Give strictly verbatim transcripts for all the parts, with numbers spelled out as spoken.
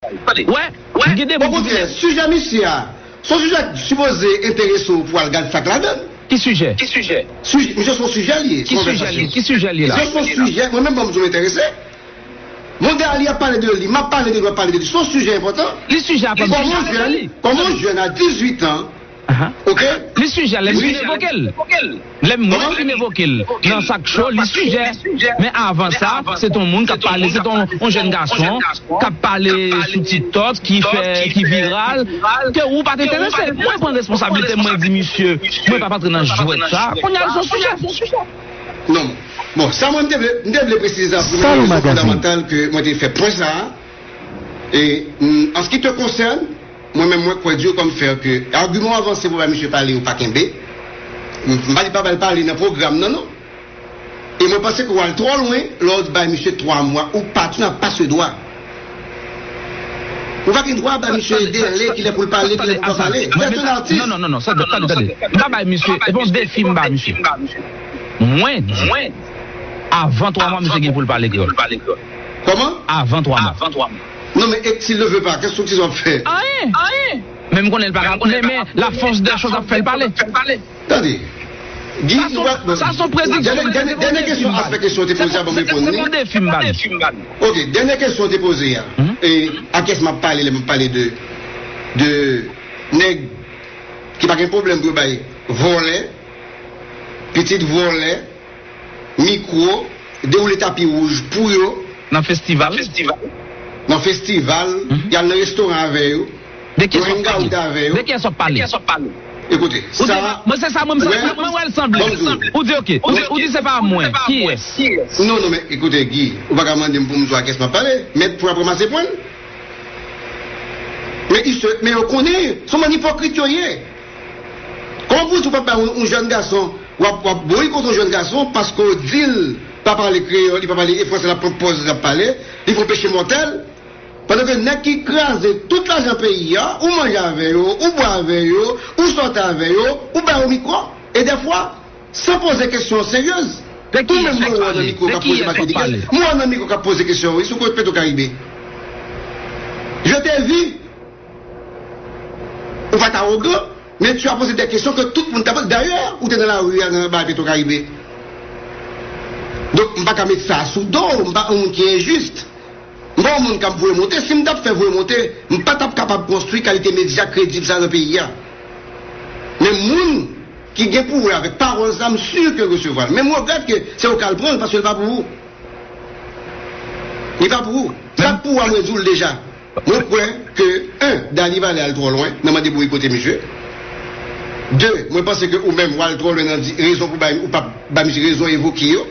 Wè, gen de moun ki vin. Okontrè, sijè misye a, se yon sijè ki sipoze enterese w pou w al gad sa k ladan l. Ki sijè? Sijè, misye se yon sijè li ye, se yon konvèsasyon. Ki sijè li la? Misye se yon sijè, mwen menm ban m di w m enterese. Monte a li ap pale de li, m ap pale de li, w ap pale de li. Se yon sijè enpòtan. Li sijè a pa sijè a li. Kòman yon jèn a dizuit an, ok? Li sijè lè m fin evoke l. Lè m mwen fin evoke l nan sa k cho, li sijè. Men avan sa, se t on moun k ap pale, se t on, on jèn gason k ap pale sou TikTok, ki fè, ki viral, ke ou pa t enterese. Mwen pran responsablite m, mwen di misye, mwen p ap antre nan jwèt sa. Kounye a l se yon sijè. Non. Bon, sa mwen m te vle, m te vle presize sa pou nou, rezon fondamantal ke mwen te fè pwen sa a. E, mm, an se ki te konsène, mwen menm mwen kwè dur comme fer ke agiman w avanse pou bay misye pale ou pa kenbe. M, m pa di pa ba l pale nan pwogram nan, non. E mwen panse ke w al twò lwen lè w bay misye twa mwa, ou pa, tu n'as pas ce droit. Ou pa gen dwa bay misye delè, kilè pou l pale, kilè pou l pa pale. Tande, tande, tande. Non, non, non, non, tande, tande. M pa bay misye, e pa yon defi m ba misye. Mwen di, avan twa mwa, misye gen pou l pale kreyòl. Kòman? Avan twa mwa. Non, men e s'il le veut pas, kèk konstriksyon w ap fè? Anyen. Men m konnen l pa ka, men, men la force des choses ap fè l pale. Tande. Guy, sa se yon prediksyon. Dènye, dènye, dènye kesyon, aspè kesyon w te poze a, ban m reponn li. Se yon defi m ba li. Ok, dènye kesyon w te poze a. E a kiyès m ap pale lè m ap pale de, de nèg ki pa gen pwoblèm pou yo bay vòlè, pitit vòlè, mikwo, dewoule tapi wouj pou yo. Nan festival? Nan festival, y al nan restoran avè yo. De kiyès w ap pale? De kiyès w ap pale? Ekoute, sa, mwen se sa, mwen, mwen wè l sanble. Ou di, ok, ou di, ou di se pa mwen. Kiyès? Non, non, men ekoute, Guy, ou pa ka mande m pou m di w a kiyès m ap pale. Mèt pou ap ranmase pwen l. Men, men yo konnen, se yon bann ipokrit yo ye. Kòman pou w di w p ap bay yon, yon jèn gason, w ap, w ap boykote yon jèn gason paske w di l pa pale kreyòl, li pa pale, e franse l ap pran pòz l ap pale, li fè yon peche mòtèl, pandan ke nèg ki kraze tout lajan peyi a, ou manje avè yo, ou bwè avè yo, ou sòti avè yo, ou ba yo mikwo, e dèfwa, san poze kesyon seryez. Ou menm mwen wè nan mikwo k ap poze, m ap di, mwen wè nan mikwo k ap poze kesyon, wi, sou kote Petro Caribe. Je t'ai vu. Ou pa t awogan, men tu as posé des questions que tout moun ta poze. Dayè, ou te nan lari a nan bay Petro Caribe. Donk, m pa ka met sa sou do w, m pa yon moun ki enjis. M pa yon moun k ap voye monte. Si m t ap fè voye monte, m pa t ap kapab konstwi kalite medya kredib sa nan peyi a. Men moun ki gen pou wè avèk pawòl sa, m si ke resevwa l. Men m regrèt ke se ou k al pran l, paske l pa pou ou. Li pa pou ou. Sa k pou ou a, mwen di w l deja. Mwen kwè ke, en, Dany Valet al twò lwen nan mande boykote misye. De, mwen panse ke ou menm, w al twò lwen nan di rezon pou bay, ou pa ba misye rezon evoke yo.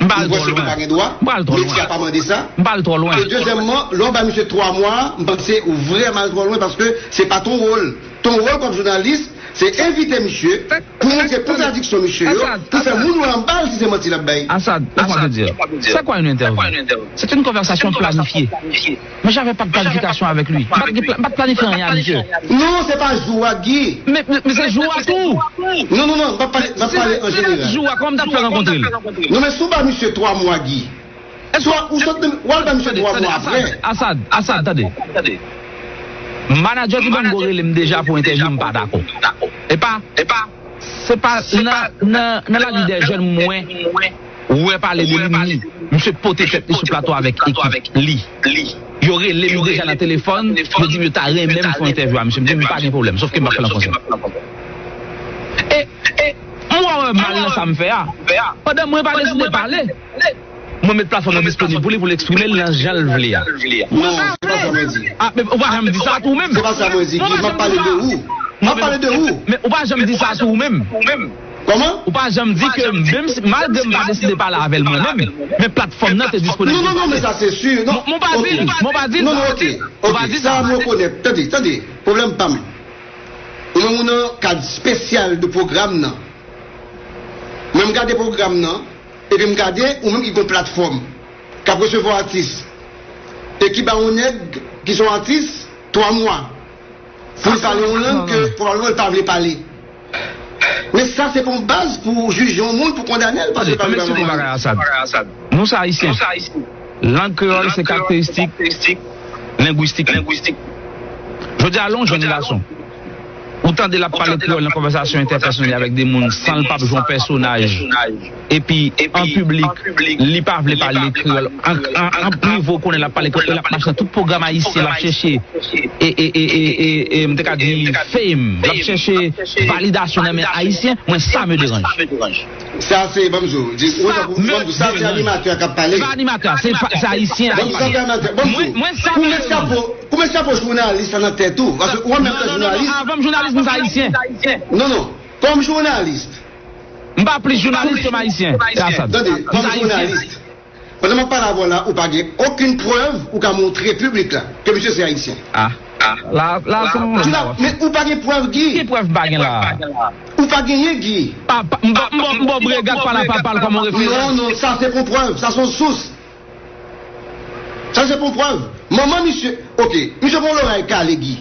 M pa al twò lwen. Mwen panse ke w pa gen dwa. M pa al twò lwen. Metye a pa mande sa. M pa al twò lwen. E dezyèmman, lè w ba misye twa mwa, m panse ou vrèman al twò lwen paske se pa t on wòl. T on wòl kòm jounalis, se envite misye pou montre kontradiksyon misye yo, pou fè moun wè anba l si se manti l ap bay. Assad, laisse-moi te dire. C'est quoi une interview? C'est une conversation planifiée. Mais j'avais pas de planification avec lui. M pa t gen pla-, m pa t planifye anyen a misye. Non, se pa jou a, Guy. Men, men, men se jou a tou. Non, non, non, m pa pale, m pa pale an jeneral. Si se te jou a, kòman m t ap fè rankontre l? Non, men si w ba misye twa mwa, Guy. Swa ou sot nan, w al ba misye twa mwa apre. Assad, Assad, tande. Manadjè Dibango rele m deja pou entèvyou, m pa dakò. E pa, se pa nan, nan, nan la vie des jeunes mwen wè pale de li, m ni. Misye pote tèt li sou plato avèk ekip li. Yo rele m deja nan telefòn, yo di m yo ta renmen m fè yon entèvyou a misye. M di m pa gen pwoblèm, sòf ke m pa fè l an fransè. E, e, m wè, wè mal nan sa m fè a. Pandan mwen pa deside pale, mwen met platfòm nan disponib pou li, pou l eksprime l nan jan l vle a. Non, se pa sa mwen di. A, men ou pa janm di sa tou menm. Se pa sa mwen di, Guy, m ap pale de ou. M ap pale de ou. Men ou pa janm di sa sou ou menm. Kòman? Ou pa janm di ke menm si, malgre m pa deside pale avè l mwen menm, men platfòm nan te disponib. Non, non, non, men sa se si. Non, m pa di l, m pa di l. Non, non, ok, ok, sa m rekonèt. Tande, tande, pwoblèm pa m. Ou menm ou nan kad espesyal de pwogram nan. Mwen m gade pwogram nan, epi m gade ou menm ki gon platfòm, k ap resevwa atis, e ki ba yon nèg ki se yon atis twa mwa pou l pale yon lang ke pwobableman l pa vle pale. Men sa se pa yon baz pou jije yon moun, pou kondane l, paske l pa vle pale yon lang. Nou se Ayisyen. Lang kreyòl se karakteristik Lengwistik. Jodi a, lè yon jèn gason, ou tande l ap pale kreyòl nan konvèsasyon entèpèsonèl avèk de moun san l p ap jwe yon pèsonaj, epi an piblik, li pa vle pale kreyòl, an, an, an prive, ou konnen l ap pale kreyòl, l ap mache nan tout pwogram ayisyen, l ap chèche, e, e, e, e, e, e, m te ka di, fame, l ap chèche validasyon nan men ayisyen, mwen, sa me deranje. Sa se, ban m di w, di, ou wè, ban m di w, sa se animatè k ap pale. Se pa animatè, se pa, se ayisyen. Ban m di w, sa se animatè. Ban m di w, ou met chapo, ou met chapo jounalis la nan tèt ou. Paske ou menm se jounalis. Avan m jounalis, m se ayisyen. Non, non. Kòm jounalis. M pa plis jounalis ke m ayisyen. E a sa. Tande, kòm jounalis. Pandan m ap pale avè w la, ou pa gen okenn prèv ou ka montre piblik la ke misye se ayisyen. Ah. La, la, se yon... Men ou pa gen prèv, Guy. Ki prèv m pa gen la? Ou pa genyen, Guy. M ba w Brega k pale a papa l kòm yon referans. Non, non, sa se pou prèv, sa se yon sous. Sa se pou prèv. Manman misye, ok, misye gon loray kale, Guy.